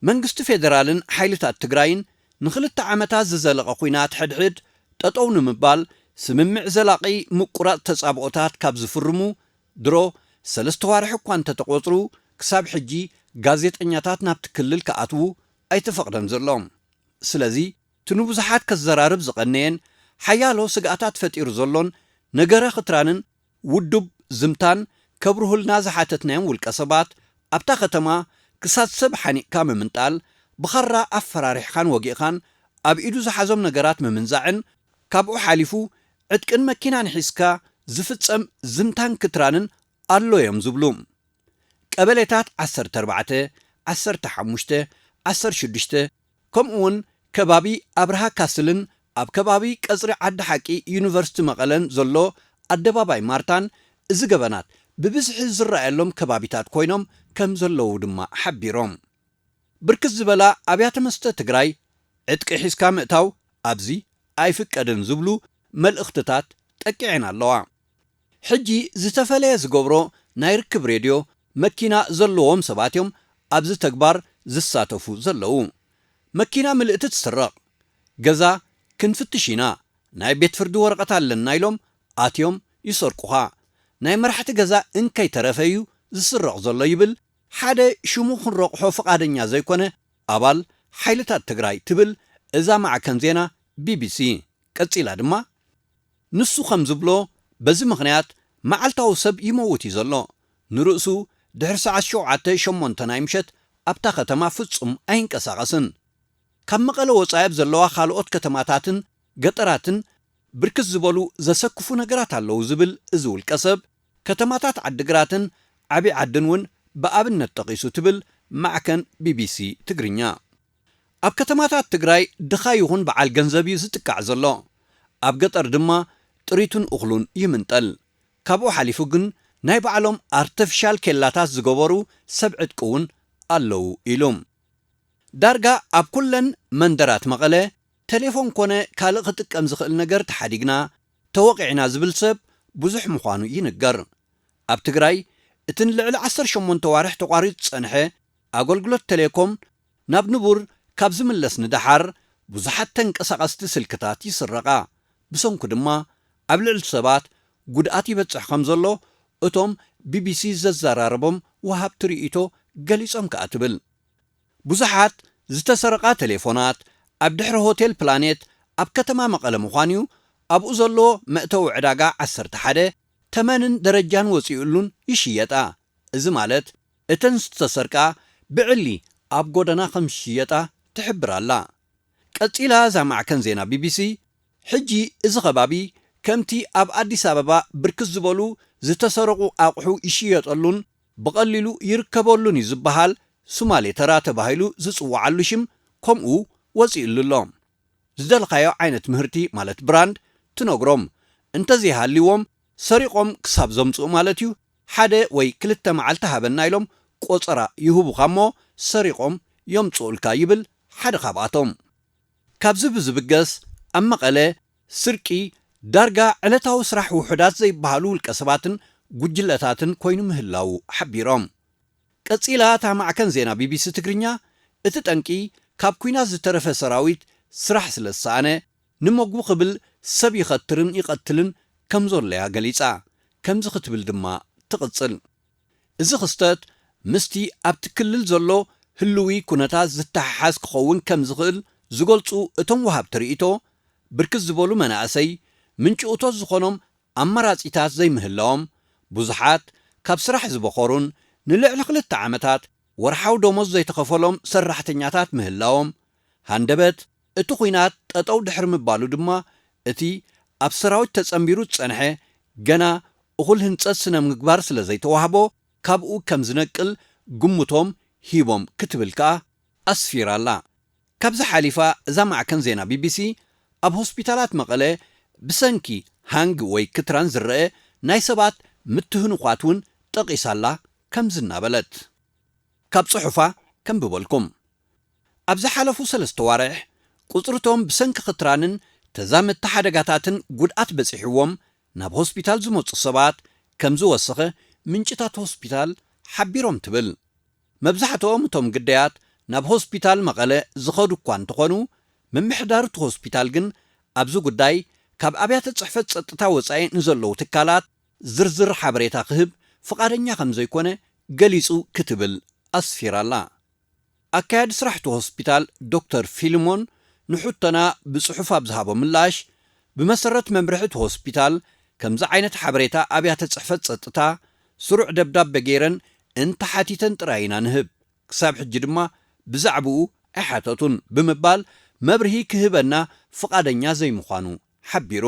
መንግስቲ ፌደራልን ሓይልታት ትግራይን ንኽልተ ዓመታት ዝዘለቐ ኲናት ሕድሕድ ጠጠው ንምባል ስምምዕ ዘላቒ ምቁራጽ ተጻብኦታት ካብ ዝፍርሙ ድሮ ሰለስተ ዋርሒ እኳ እንተተቖጽሩ ክሳብ ሕጂ ጋዜጠኛታት ናብቲ ክልል ክኣትዉ ኣይተፈቕደን ዘሎ። ስለዚ እቲ ንብዙሓት ከዘራርብ ዝቐነየን ሓያሎ ስግኣታት ፈጢሩ ዘሎን ነገረ ክትራንን ውዱብ ዝምታን ከብርሁልና ዝሓተትናዮም ውልቀ ሰባት ኣብታ ከተማ ክሳድ ሰብ ሓኒቕካ ምምንጣል፣ ብኻራ ኣፈራሪሕኻን ወጊእኻን ኣብ ኢዱ ዝሓዞም ነገራት ምምንዛዕን ካብኡ ሓሊፉ ዕጥቅን መኪናን ሒዝካ ዝፍጸም ዝምታን ክትራንን ኣሎ እዮም ዝብሉ። ቀበሌታት ዓሰርተ ኣርባዕተ፣ ዓሰርተ ሓሙሽተ፣ ዓሰርተ ሽዱሽተ ከምኡውን ከባቢ ኣብርሃ ካስልን ኣብ ከባቢ ቀጽሪ ዓዲ ሓቂ ዩኒቨርሲቲ መቐለን ዘሎ ኣደባባይ ማርታን እዚ ገበናት ብብዝሒ ዝረኣየሎም ከባቢታት ኮይኖም ከም ዘለዉ ድማ ሓቢሮም። ብርክት ዝበላ ኣብያተ መስተ ትግራይ ዕጥቂ ሒዝካ ምእታው ኣብዚ ኣይፍቀድን ዝብሉ መልእኽትታት ጠቂዐን ኣለዋ። ሕጂ ዝተፈለየ ዝገብሮ ናይ ርክብ ሬድዮ መኪና ዘለዎም ሰባት እዮም ኣብዚ ተግባር ዝሳተፉ ዘለዉ። መኪና ምልእቲ ትስረቕ፣ ገዛ ክንፍትሽ ኢና፣ ናይ ቤት ፍርዲ ወረቐት ኣለና ኢሎም ኣትዮም ይሰርቁኻ። ናይ መራሕቲ ገዛ እንከይተረፈ እዩ ዝስረቕ ዘሎ ይብል ሓደ ሽሙ ክንረቑሖ ፍቓደኛ ዘይኮነ ኣባል ሓይልታት ትግራይ ትብል እዛ ማዕከን ዜና ቢቢሲ። ቀጺላ ድማ ንሱ ከም ዝብሎ በዚ ምኽንያት መዓልታዊ ሰብ ይመውት እዩ ዘሎ። ንርእሱ ድሕሪ ሰዓት ሸውዓተ ሸሞንተ ናይ ምሸት ኣብታ ከተማ ፍጹም ኣይንቀሳቐስን። ካብ መቐለ ወጻኢ ኣብ ዘለዋ ካልኦት ከተማታትን ገጠራትን ብርክት ዝበሉ ዘሰክፉ ነገራት ኣለዉ ዝብል እዚ ውልቀ ሰብ፣ ከተማታት ዓዲግራትን ዓብዪ ዓድን እውን ብኣብነት ጠቒሱ ትብል ማዕከን ቢቢሲ ትግርኛ። ኣብ ከተማታት ትግራይ ድኻ ይኹን በዓል ገንዘብ እዩ ዝጥቃዕ ዘሎ። ኣብ ገጠር ድማ ጥሪቱን እኽሉን ይምንጠል። ካብኡ ሓሊፉ ግን ናይ ባዕሎም ኣርተፊሻል ኬላታት ዝገበሩ ሰብ ዕጥቂ እውን ኣለዉ ኢሉ። ዳርጋ ኣብ ኩለን መንደራት መቐለ ቴሌፎን ኮነ ካልእ ክጥቀም ዝኽእል ነገር ተሓዲግና፣ ተወቒዕና ዝብል ሰብ ብዙሕ ምዃኑ ይንገር። ኣብ ትግራይ እቲ ንልዕሊ ዓሰርተ ሸሞንተ ዋርሕ ተቋሪጹ ዝጸንሐ ኣገልግሎት ቴሌኮም ናብ ንቡር ካብ ዝምለስ ንደሓር ብዙሓት ተንቀሳቐስቲ ስልክታት ይስረቓ። ብሰንኩ ድማ ኣብ ልዕሊ ሰባት ጉድኣት ይበጽሕ ከም ዘሎ እቶም ቢቢሲ ዘዘራረቦም ወሃብቲ ርእይቶ ገሊጾም ከኣ ትብል። ብዙሓት ዝተሰረቓ ቴሌፎናት ኣብ ድሕሪ ሆቴል ፕላኔት ኣብ ከተማ መቐለ ምዃኑ እዩ። ኣብኡ ዘሎ መእተዊ ዕዳጋ ዓሰርተ ሓደ ተመንን ደረጃን ወጺኡሉን ይሽየጣ። እዚ ማለት እተን ዝተሰርቃ ብዕሊ ኣብ ጎደና ከም ዝሽየጣ ትሕብር ኣላ። ቀጺላ እዛ ማዕከን ዜና ቢቢሲ፣ ሕጂ እዚ ከባቢ ከምቲ ኣብ ኣዲስ ኣበባ ብርክት ዝበሉ ዝተሰረቑ ኣቑሑ ይሽየጠሉን ብቐሊሉ ይርከበሉን እዩ ዝበሃል ሱማሌ ተራ ተባሂሉ ዝጽዋዓሉ ሽም ከምኡ ወጺኡሉ ኣሎ። ዝደለኻዮ ዓይነት ምህርቲ ማለት ብራንድ ትነግሮም፣ እንተዘይሃልይዎም ሰሪቖም ክሳብ ዘምጽኡ ማለት እዩ። ሓደ ወይ ክልተ መዓልቲ ሃበና ኢሎም ቆጸራ ይህቡኻ እሞ ሰሪቖም የምጽኡልካ ይብል ሓደ ካብኣቶም። ካብዚ ብዝብገስ ኣብ መቐለ ስርቂ ዳርጋ ዕለታዊ ስራሕ ውሑዳት ዘይበሃሉ ውልቀ ሰባትን ጉጅለታትን ኮይኑ ምህላዉ ሓቢሮም። ቀጺላ እታ ማዕከን ዜና ቢቢሲ ትግርኛ እቲ ጠንቂ ካብ ኲናት ዝተረፈ ሰራዊት ስራሕ ስለ ዝሰኣነ ንመግቡ ክብል ሰብ ይኸትርን ይቐትልን ከም ዘሎ እያ ገሊጻ። ከምዚ ክትብል ድማ ትቕጽል። እዚ ክስተት ምስቲ ኣብቲ ክልል ዘሎ ህልዊ ኩነታት ዝተሓሓዝ ክኸውን ከም ዝኽእል ዝገልጹ እቶም ወሃብቲ ርእይቶ፣ ብርክት ዝበሉ መናእሰይ ምንጪ እቶት ዝኾኖም ኣማራጺታት ዘይምህላዎም፣ ብዙሓት ካብ ስራሕ ዝበኾሩን ንልዕሊ ክልተ ዓመታት ወርሓዊ ደሞዝ ዘይተኸፈሎም ሰራሕተኛታት ምህላዎም፣ ሃንደበት እቲ ኲናት ጠጠው ድሕሪ ምባሉ ድማ እቲ ኣብ ሰራዊት ተጸንቢሩ ዝጸንሐ ገና እኹል ህንጸት ስነ ምግባር ስለ ዘይተዋህቦ ካብኡ ከም ዝነቅል ግምቶም ሂቦም ክትብል ከኣ ኣስፊራ ኣላ። ካብዚ ሓሊፋ እዛ ማዕከን ዜና ቢቢሲ ኣብ ሆስፒታላት መቐለ ብሰንኪ ሃንግ ወይ ክትራን ዝረአ ናይ ሰባት ምትህንዃት እውን ጠቒሳላ ከምዚ እናበለት ካብ ጽሑፋ ከንብበልኩም። ኣብ ዝሓለፉ ሰለስተ ዋርሕ ቁጽርቶም ብሰንኪ ክትራንን ተዛመድቲ ሓደጋታትን ጉድኣት በጺሕዎም ናብ ሆስፒታል ዝመጹ ሰባት ከም ዝወሰኸ ምንጭታት ሆስፒታል ሓቢሮም ትብል። መብዛሕትኦም እቶም ግዳያት ናብ ሆስፒታል መቐለ ዝኸዱ እኳ እንተኾኑ፣ ምምሕዳር እቲ ሆስፒታል ግን ኣብዚ ጉዳይ ካብ ኣብያተ ጽሕፈት ጸጥታ ወጻኢ ንዘለዉ ትካላት ዝርዝር ሓበሬታ ክህብ ፍቓደኛ ከም ዘይኮነ ገሊጹ ክትብል ኣስፊራላ። ኣካያዲ ስራሕ እቲ ሆስፒታል ዶክተር ፊልሞን ንሕቶና ብጽሑፍ ኣብ ዝሃቦ ምላሽ፣ ብመሰረት መምርሒ እቲ ሆስፒታል ከምዚ ዓይነት ሓበሬታ ኣብያተ ጽሕፈት ጸጥታ ስሩዕ ደብዳበ ገይረን እንተሓቲተን ጥራይ ኢና ንህብ። ክሳብ ሕጂ ድማ ብዛዕባኡ ኣይሓተቱን ብምባል መብርሂ ክህበና ፍቓደኛ ዘይምዃኑ ሓቢሩ።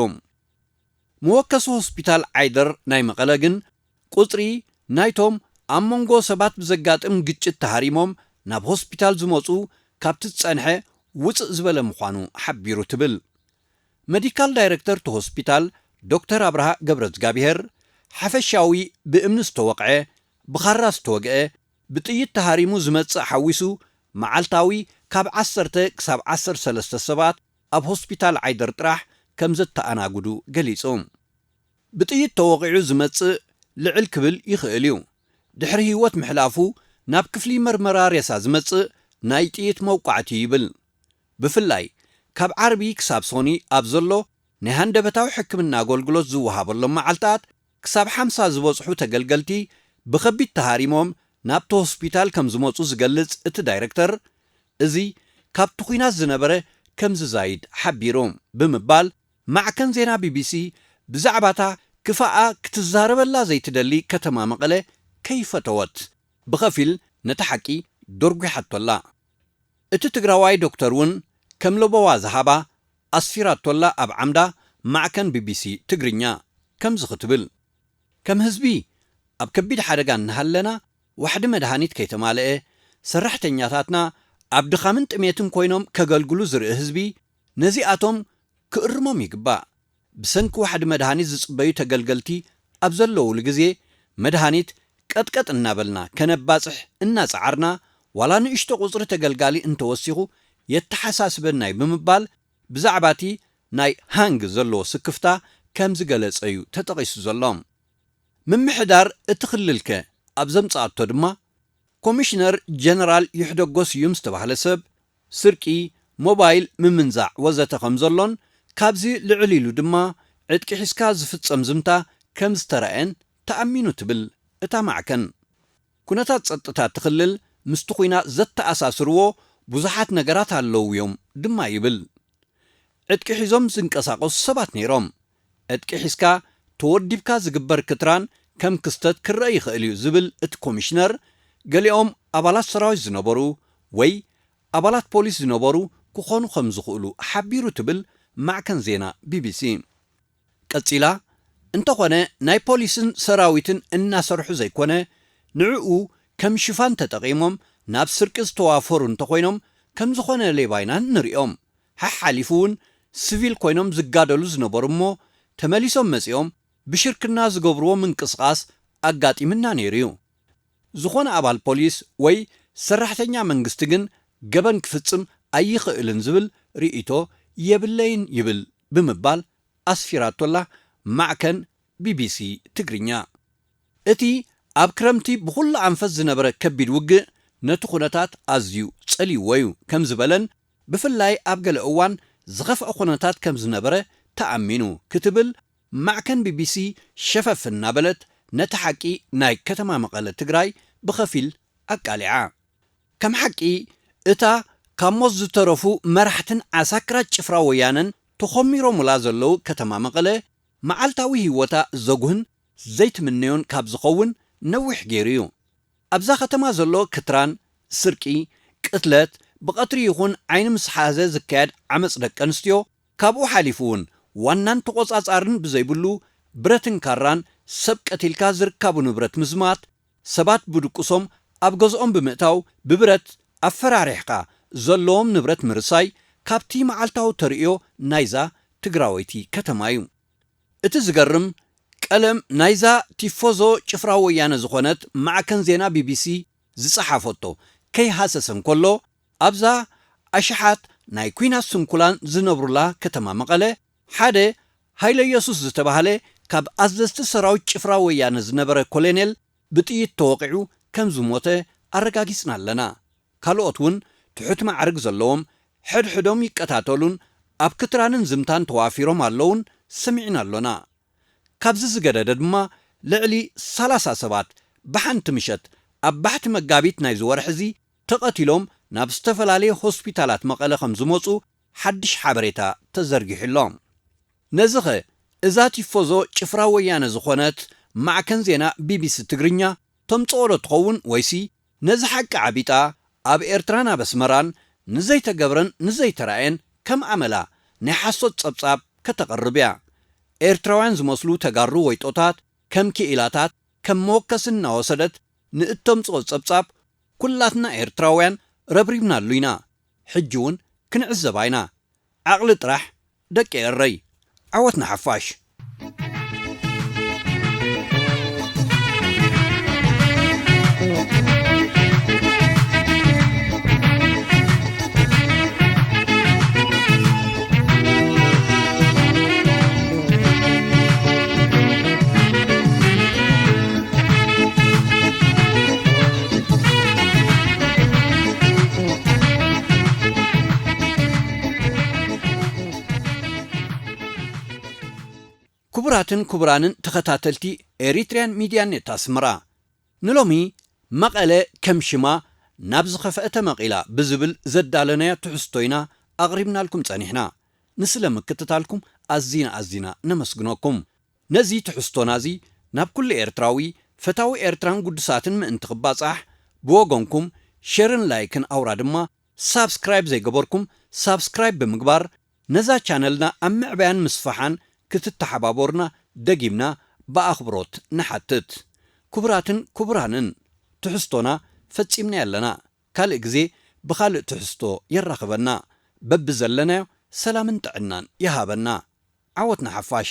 መወከሲ ሆስፒታል ዓይደር ናይ መቐለ ግን ቁጽሪ ናይቶም ኣብ መንጎ ሰባት ብዘጋጥም ግጭት ተሃሪሞም ናብ ሆስፒታል ዝመጹ ካብቲ ዝጸንሐ ውጽእ ዝበለ ምዃኑ ሓቢሩ ትብል። መዲካል ዳይረክተር እቲ ሆስፒታል ዶክተር ኣብርሃ ገብረዝጋብሄር፣ ሓፈሻዊ ብእምኒ ዝተወቕዐ፣ ብኻራ ዝተወግአ፣ ብጥይት ተሃሪሙ ዝመጽእ ሓዊሱ መዓልታዊ ካብ ዓሰርተ ክሳብ ዓሰርተ ሰለስተ ሰባት ኣብ ሆስፒታል ዓይደር ጥራሕ ከም ዘተኣናግዱ ገሊጹ። ብጥይት ተወቒዑ ዝመጽእ ልዕል ክብል ይኽእል እዩ። ድሕሪ ህይወት ምሕላፉ ናብ ክፍሊ መርመራ ሬሳ ዝመጽእ ናይ ጥይት መውቃዕቲ ይብል። ብፍላይ ካብ ዓርቢ ክሳብ ሶኒ ኣብ ዘሎ ናይ ሃንደበታዊ ሕክምና ኣገልግሎት ዝወሃበሎም መዓልታት ክሳብ ሓምሳ ዝበጽሑ ተገልገልቲ ብኸቢድ ተሃሪሞም ናብቲ ሆስፒታል ከም ዝመጹ ዝገልጽ እቲ ዳይረክተር፣ እዚ ካብቲ ኲናት ዝነበረ ከም ዝዛይድ ሓቢሩ ብምባል ማዕከን ዜና ቢቢሲ ብዛዕባታ ክፋኣ ክትዛረበላ ዘይትደሊ ከተማ መቐለ ከይፈተወት ብኸፊል ነቲ ሓቂ ደርጒሓቶላ። እቲ ትግራዋይ ዶክተር እውን ከም ለበዋ ዝሃባ ኣስፊራቶላ ኣብ ዓምዳ ማዕከን ቢቢሲ ትግርኛ ከምዚ ክትብል፣ ከም ህዝቢ ኣብ ከቢድ ሓደጋ እናሃለና ዋሕዲ መድሃኒት ከይተማልአ፣ ሰራሕተኛታትና ኣብ ድኻምን ጥሜትን ኮይኖም ከገልግሉ ዝርኢ ህዝቢ ነዚኣቶም ክእርሞም ይግባእ። ብሰንኪ ዋሕዲ መድሃኒት ዝጽበዩ ተገልገልቲ ኣብ ዘለውሉ ግዜ መድሃኒት ቀጥቀጥ እናበልና ከነባጽሕ እናጸዓርና ዋላ ንእሽቶ ቁጽሪ ተገልጋሊ እንተወሲኹ የተሓሳስበናይ ብምባል ብዛዕባ እቲ ናይ ሃንግ ዘለዎ ስክፍታ ከም ዝገለጸ እዩ ተጠቒሱ ዘሎ። ምምሕዳር እቲ ክልልከ ኣብ ዘምጽኣቶ ድማ ኮሚሽነር ጀነራል ይሕደጎ ስዩም ዝተባህለ ሰብ ስርቂ፣ ሞባይል ምምንዛዕ ወዘተ ከም ዘሎን ካብዚ ልዕል ኢሉ ድማ ዕጥቂ ሒዝካ ዝፍጸም ዝምታ ከም ዝተራእየን ተኣሚኑ ትብል እታ ማዕከን። ኩነታት ጸጥታ እቲ ክልል ምስቲ ኲናት ዘተኣሳስርዎ ብዙሓት ነገራት ኣለዉ እዮም ድማ ይብል። ዕጥቂ ሒዞም ዝንቀሳቐሱ ሰባት ነይሮም። ዕጥቂ ሒዝካ ተወዲብካ ዝግበር ክትራን ከም ክስተት ክረአ ይኽእል እዩ ዝብል እቲ ኮሚሽነር፣ ገሊኦም ኣባላት ሰራዊት ዝነበሩ ወይ ኣባላት ፖሊስ ዝነበሩ ክኾኑ ከም ዝኽእሉ ሓቢሩ ትብል ማዕከን ዜና ቢቢሲ። ቀጺላ፣ እንተኾነ ናይ ፖሊስን ሰራዊትን እናሰርሑ ዘይኮነ፣ ንዕኡ ከም ሽፋን ተጠቒሞም ናብ ስርቂ ዝተዋፈሩ እንተኾይኖም ከም ዝኾነ ሌባ ኢና ንሪኦም። ሓሓሊፉ እውን ስቪል ኮይኖም ዝጋደሉ ዝነበሩ እሞ ተመሊሶም መጺኦም ብሽርክና ዝገብርዎ ምንቅስቓስ ኣጋጢምና ነይሩ እዩ። ዝኾነ ኣባል ፖሊስ ወይ ሰራሕተኛ መንግስቲ ግን ገበን ክፍጽም ኣይኽእልን ዝብል ርእይቶ የብለይን ይብል ብምባል ኣስፊራቶላ ማዕከን ቢቢሲ ትግርኛ። እቲ ኣብ ክረምቲ ብኹሉ ኣንፈት ዝነበረ ከቢድ ውግእ ነቲ ኩነታት ኣዝዩ ጸልይዎ እዩ ከም ዝበለን ብፍላይ ኣብ ገለ እዋን ዝኸፍአ ኩነታት ከም ዝነበረ ተኣሚኑ ክትብል ማዕከን ቢቢሲ ሸፈፍ እናበለት ነቲ ሓቂ ናይ ከተማ መቐለ ትግራይ ብኸፊል ኣቃሊዓ። ከም ሓቂ እታ ካብ ሞት ዝተረፉ መራሕትን ዓሳክራት ጭፍራ ወያነን ተኾሚሮሙላ ዘለዉ ከተማ መቐለ መዓልታዊ ህይወታ ዘጉህን ዘይትምነዮን ካብ ዝኸውን ነዊሕ ገይሩ እዩ። ኣብዛ ከተማ ዘሎ ክትራን፣ ስርቂ፣ ቅትለት፣ ብቐትሪ ይኹን ዓይኒ ምስ ሓዘ ዝካየድ ዓመጽ ደቂ ኣንስትዮ፣ ካብኡ ሓሊፉ እውን ዋናን ተቖጻጻርን ብዘይብሉ ብረትን ካራን ሰብ ቀቲልካ ዝርካቡ ንብረት ምዝማት፣ ሰባት ብድቁሶም ኣብ ገዝኦም ብምእታው ብብረት ኣፈራሪሕካ ዘለዎም ንብረት ምርሳይ ካብቲ መዓልታዊ ተርእዮ ናይዛ ትግራወይቲ ከተማ እዩ። እቲ ዝገርም ቀለም ናይዛ ቲፎዞ ጭፍራ ወያነ ዝኾነት ማዕከን ዜና ቢቢሲ ዝጸሓፈቶ ከይሃሰሰ እንከሎ፣ ኣብዛ ኣሽሓት ናይ ኲናት ስንኩላን ዝነብሩላ ከተማ መቐለ፣ ሓደ ሃይለየሱስ ዝተባህለ ካብ ኣዘዝቲ ሰራዊት ጭፍራ ወያነ ዝነበረ ኮሎኔል ብጥይት ተወቒዑ ከም ዝሞተ ኣረጋጊጽና ኣለና። ካልኦት እውን ትሑት ማዕርግ ዘለዎም ሕድሕዶም ይቀታተሉን ኣብ ክትራንን ዝምታን ተዋፊሮም ኣለውን ሰሚዕና ኣሎና። ካብዚ ዝገደደ ድማ ልዕሊ ሰላሳ ሰባት ብሓንቲ ምሸት ኣብ ባሕቲ መጋቢት ናይዚ ወርሒ እዚ ተቐቲሎም ናብ ዝተፈላለየ ሆስፒታላት መቐለ ከም ዝመጹ ሓድሽ ሓበሬታ ተዘርጊሑ ኣሎ። ነዚኸ እዛ ቲፎዞ ጭፍራ ወያነ ዝኾነት ማዕከን ዜና ቢቢሲ ትግርኛ ተምጽኦ ዶ ትኸውን ወይሲ ነዚ ሓቂ ዓቢጣ ኣብ ኤርትራን ኣብ ኣስመራን ንዘይተገብረን ንዘይተራእየን ከም ኣመላ ናይ ሓሶት ጸብጻብ ከተቕርብ እያ። ኤርትራውያን ዝመስሉ ተጋሩ ወይጦታት ከም ክኢላታት ከም መወከሲ እናወሰደት ንእተምጽኦ ጸብጻብ ኩላትና ኤርትራውያን ረብሪብናሉ ኢና። ሕጂ እውን ክንዕዘባ ኢና። ዓቕሊ ጥራሕ ደቂ ኤረይ። ዓወት ንሓፋሽ። ክቡራትን ክቡራንን ተኸታተልቲ ኤሪትሪያን ሚድያ ኔት ኣስመራ፣ ንሎሚ መቐለ ከም ሽማ ናብ ዝኸፍአ ተመቒላ ብዝብል ዘዳለናዮ ትሕዝቶ ኢና ኣቕሪብናልኩም ጸኒሕና። ንስለ ምክትታልኩም ኣዚና ኣዚና ነመስግነኩም። ነዚ ትሕዝቶና እዚ ናብ ኩሉ ኤርትራዊ ፈታዊ ኤርትራን ግዱሳትን ምእንቲ ክባጻሕ ብወገንኩም ሸርን ላይክን ኣውራ ድማ ሳብስክራይብ ዘይገበርኩም ሳብስክራይብ ብምግባር ነዛ ቻነልና ኣብ ምዕባያን ምስፋሓን ክትተሓባበሩና ደጊምና ብኣኽብሮት ንሓትት። ክቡራትን ክቡራንን ትሕዝቶና ፈጺምናዮ ኣለና። ካልእ ግዜ ብኻልእ ትሕዝቶ የራኽበና። በብዘለናዮ ሰላምን ጥዕናን ይሃበና። ዓወት ንሓፋሽ።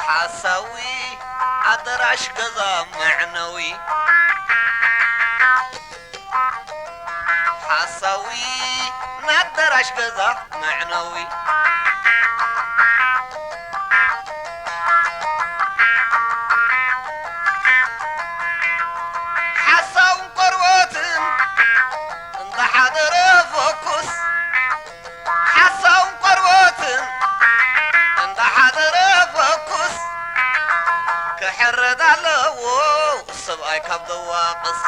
ሓሳዊ ኣደራሽ ገዛ መዕነዊ። ሓሳዊ ናደራሽ ገዛ መዕነዊ። ሓሳውን ቆርበትን እንዳሓደረ ፈኩስ። ሓሳውን ቆርበትን እንዳሓደረ ፈኩስ። ክሕረድ ኣለዎ ሰብኣይ ካብ ዘዋቕስ።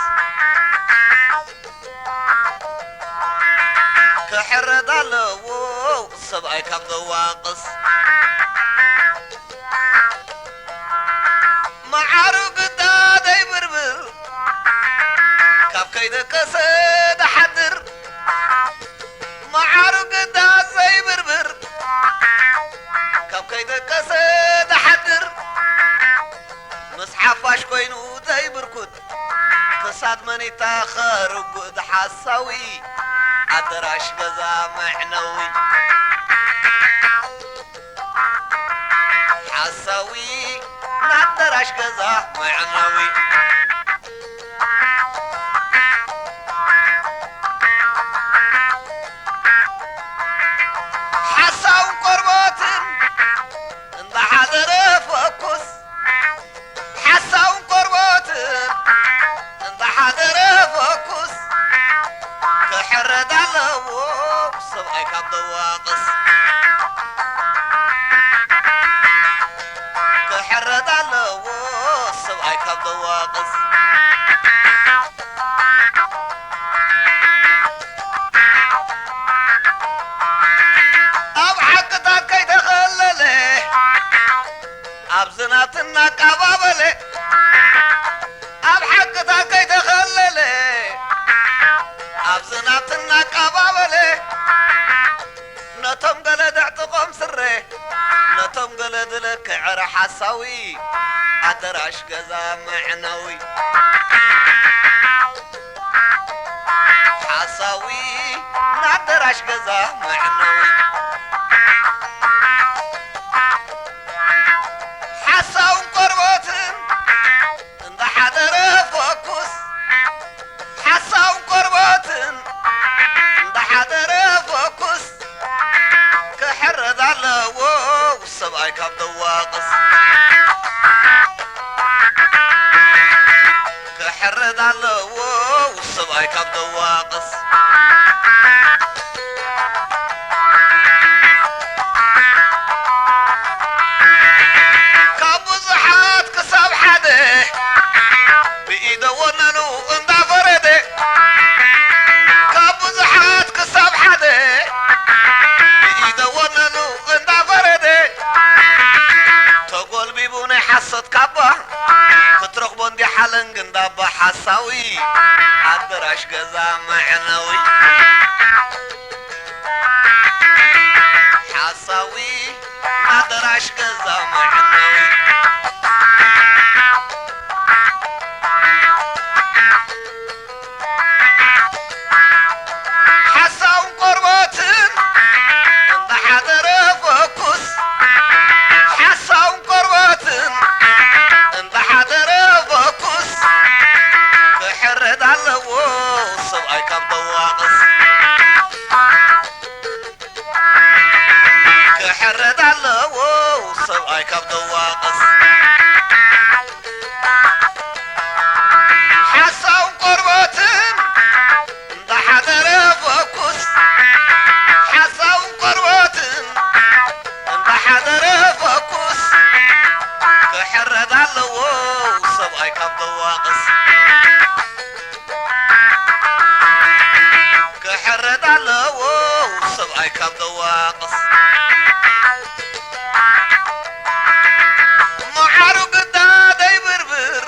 ክሕረድ ኣለዎ ሰብኣይ ካብ ዘዋቕስ። መዓሩ ግዳ ዘይብርብር ካብ ከይደቀሰ ደሓድር። መዓሩ ግዳ ዘይብርብር ካብ ከይደቀሰ ደሓድር። ምስ ሓፋሽ ኮይኑ ዘይብርኩት ክሳድ መኒታ ኸርጉድ ሓሳዊ ኣደራሽ ገዛ መዕነዊ። ሓሳዊ ናደራሽ ገዛ መዕነዊ። ሓሳውን ቆርበትን እንዳሓደረ ፈኩስ። ሓሳውን ቆርበትን እንዳሓደረ ፈኩስ። ክሕረድ ኣለዎ ሰብኣይ ካብ ዘዋቕስ። ክሕረድ ኣለዎ ሰብኣይ ካብ ዘዋቕስ። ኣብ ሓቅታት ከይተኸለለ ኣብ ዝናትና ኣቀባበለ። ዝለክዕ ኧረ ሓሳዊ ኣደራሽ ገዛ መዕነዊ። ሓሳዊ ናደራሽ ገዛ መዕነዊ። ሓሳውን ቆርበትን እንዳሓደረ ፈኩስ፣ ሓሳውን ቆርበትን እንዳሓደረ ፈኩስ። ክሕረድ ኣለዎ ሰብኣይ ካብ ደዋቕስ፣ ክሕረድ ኣለዎ ሰብኣይ ካብ ደዋቕስ። ካብ ብዙሓት ክሳብ ሓደ ብኢደ ወነኑ እንዳፈረደ፣ ካብ ብዙሓት ክሳብ ሓደ ብኢደ ወነኑ እንዳፈረደ፣ ተጎልቢቡ ናይ ሓሶት ካባ ክትረኽቦ እንዲሓለንግ እንዳባ ሓሳዊ ኣደራሽ ገዛ መዕነዊ። ሓሳዊ ኣደራሽ ገዛ መዕነዊ። ሓሳውን ቆርበትን እንዳሓደረ ፈኩስ፣ ሓሳውን ቆርበትን እንዳሓደረ ፈኩስ። ክሕረድ ኣለዎ ሰብኣይ ካብ ደዋቕስ፣ ክሕረድ ኣለዎ ሰብኣይ ካብ ደዋቕስ። ሓሳውን ቆርበትን እንዳሓደረ ፈኩስ፣ ሓሳውን ቆርበትን እንዳሓደረ ፈኩስ። ክሕረድ ኣለዎ ሰብኣይ ካብ ደዋቕስ፣ ክሕረድ ኣለዎ ሰብኣይ ካብ ደዋቕስ። መዓሩ ግዳ ደይብርብር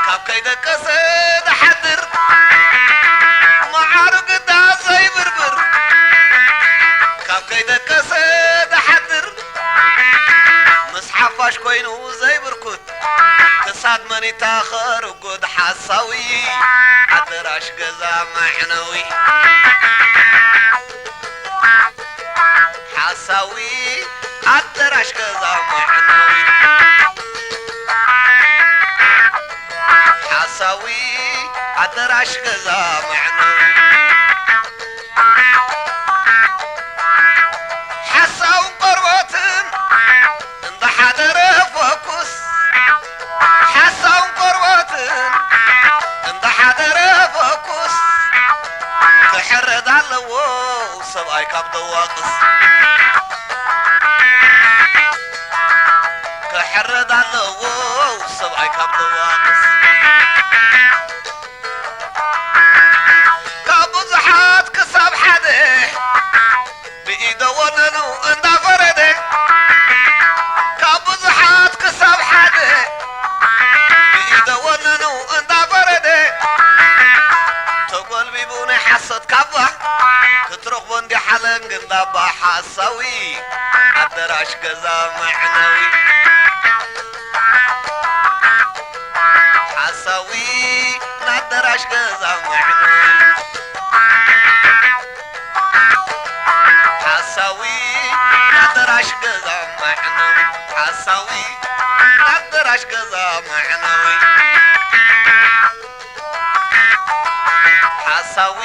ካብ ከይደቀሰ ደሓድር፣ መዓሩ ግዳ ዘይብርብር ካብ ከይደቀሰ ደሓድር። ምስ ሓፋሽ ኮይኑ ዘይብርኩት ክሳድ መኒታ ኸርጉድ ሓሳዊ ኣደራሽ ገዛ መዕነዊ። ሓሳዊ ኣደራሽ ገዛ መዕነዊ። ሓሳዊ ኣደራሽ ገዛ መዕነዊ። ሓሳውን ቆርበትን እንዳሓደረ ፈኩስ፣ ሓሳውን ቆርበትን እንዳሓደረ ፈኩስ። ክሕረድ ኣለዎ ሰብኣይ ካብ ደዋቕስ፣ ክሕረድ ኣለዎ ሰብኣይ ካብ ደዋቕስ። ካብ ብዙሓት ክሳብ ሓደ ብኢደ ወነኑ እንዳፈረደ፣ ካብ ብዙሓት ክሳብ ሓደ ብኢደ ወነኑ እንዳፈረደ፣ ተጎልቢቡ ናይ ሓሶት ካባ ክትረኽቦ እንዲሓለንግ እንዳባ ሓሳዊ ኣደራሽ ገዛ መዕነዊ። ሓሳዊ ናደራሽ ገዛ መዕነዊ። ሓሳዊ ናደራሽ ገዛ መዕነዊ። ሓሳዊ ናደራሽ ገዛ መዕነዊ። ሓሳዊ